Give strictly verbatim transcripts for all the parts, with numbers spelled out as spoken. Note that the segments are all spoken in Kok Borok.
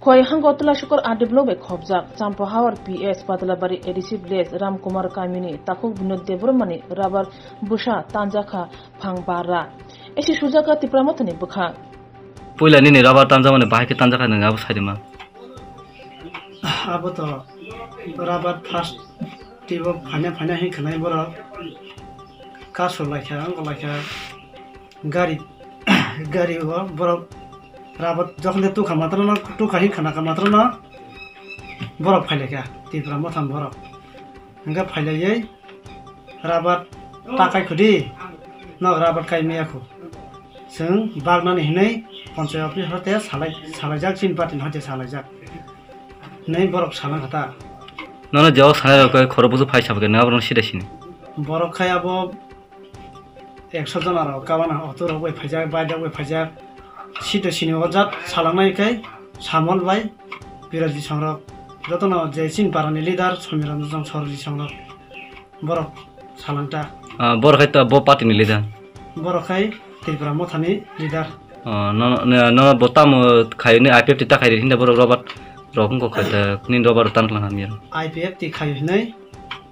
Khowai hango Twlashikor R D block bai khopjak Champa Hawar P S Patalabari A D C village Ramkumar kamini takhuk Binod Debbarmani rubber bwsa tanjakha phang barra. Esi sujakha Tipra Mothani bwkhak. Puila nini rubber tanjakmani bahai khe tanjakha nwng abo saidima. Abo to rubber first tibo phaina phaina hin khnai borok kaso laikha, wngkha laikha. Gari, gari o borok rabat jokhon de tukha matrano, tukha hin khana kha matrano borok phailaikha, Tipra Mothani borok. Hingkhe phailaiyai rabat takai khudi, nok rabat kai maya khu. Chwng baknani hinwi ponchayat office hote salai, salaijak, chini party ni hote salaijak. Hinwi borok salang kha ta. Nono jawab sanai rok khoro buju phai sabakhe nang abono sida sini. Borok khai abo ekso jona rok kabana auto rok bai phaijak, bike rok bai phaijak. Sida sini o jat salangnai khe Samol bai Birajit Songrok. Jotono je chini parani leader Somiranjan Sorji Songrok. Borok salangta. Ah, borok hai to bo party ni leader. Borok hai Tripura Mothani leader. Oh, no, no, no, bo tamo khai ni I P F T ta khai hinda borok Robert rok ko khai ta ni Robert tan klang hamya. I P F T khai hinai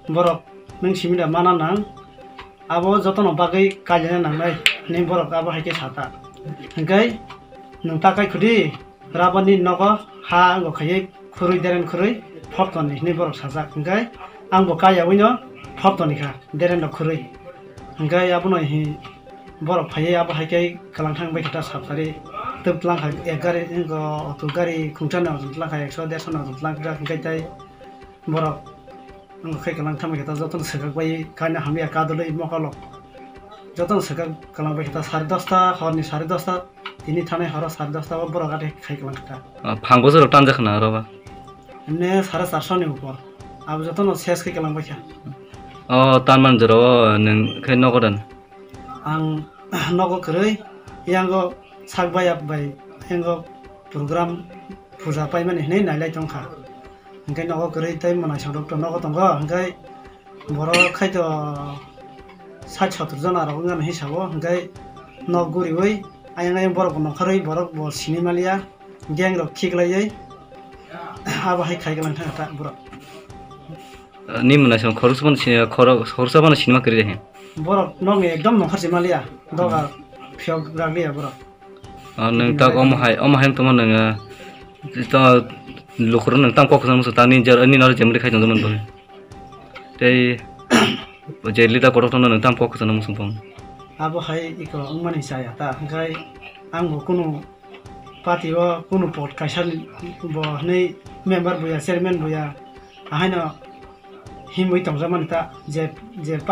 borok nung simida mana nang. Abo jotono bagwi kailena nangnai ni borok abo hai khe sata. Hingkai nung ta kai khudi. Rabani nogo ha ango khaiwi khurui deren khurui phortoni hinwi borok sajak. Hingkhe angbo kayawino phortoni kha dereno khurui. Hingkhe abono hi borok phaiwi abo hai khe kwlangthang bai khe ta sapsari twb twlang kha ek gari, auto gari khungchani ojol twlang kha ekso derso ni ojol twlang kha hingkhe tai borok. Wngkha khe kwlangthang bai khe ta jotono swkak bai kaina hamya kadulwi mokolo. Jotono swkak kwlang bai khe ta sare dosta, horni sare dosta, tini thanai horo sare dosta o borok ate khai kwlang khe ta. Ah, phang bwswk rok tanjak khna oro ba? Emne sare charso ni upor. Abo jotono ses khe kwlang bai kha. O tanman jora o nwng khe nogo dan? Ang nogo kwrwi, yango sak bayap bai, yango program puja paimani hinwi nailai tongkha. Hingke nogo kwrwi tei mwnaisong rok to nogo tongo, hingke borok khai to sat sotor jona rok wngmani hinwi sao, hingke nok guriwi ayang ayang borok bo nongkhorwi borok bo sini maliya, gang rok khiklaiwi abo hai khai kwlangthang kha borok. Ni mwnaisong khoroksa phano sini, khorok-, khoroksa phano sinima kwrwi de he. Borok nokni ekdom nongkhor se maliya, doga phiyok ragliya borok. Ah, nwng tak omo hai, omo hai wng tongma nwng, ah, to lukurok nwng tam kok kwchangma swk ta, nini jer-, nini oro jemri khai tongjakmani bagwi. Tei je leader kotor tongno nwng tam kok kwchangma swk tong. Abo hai iko wngmani chaya ta, hwnkhe ang bo kunu party o kunu pod kaisa bo hinwi member buya, chairman buya, ahaino himwi tongjakmani ta, je, je party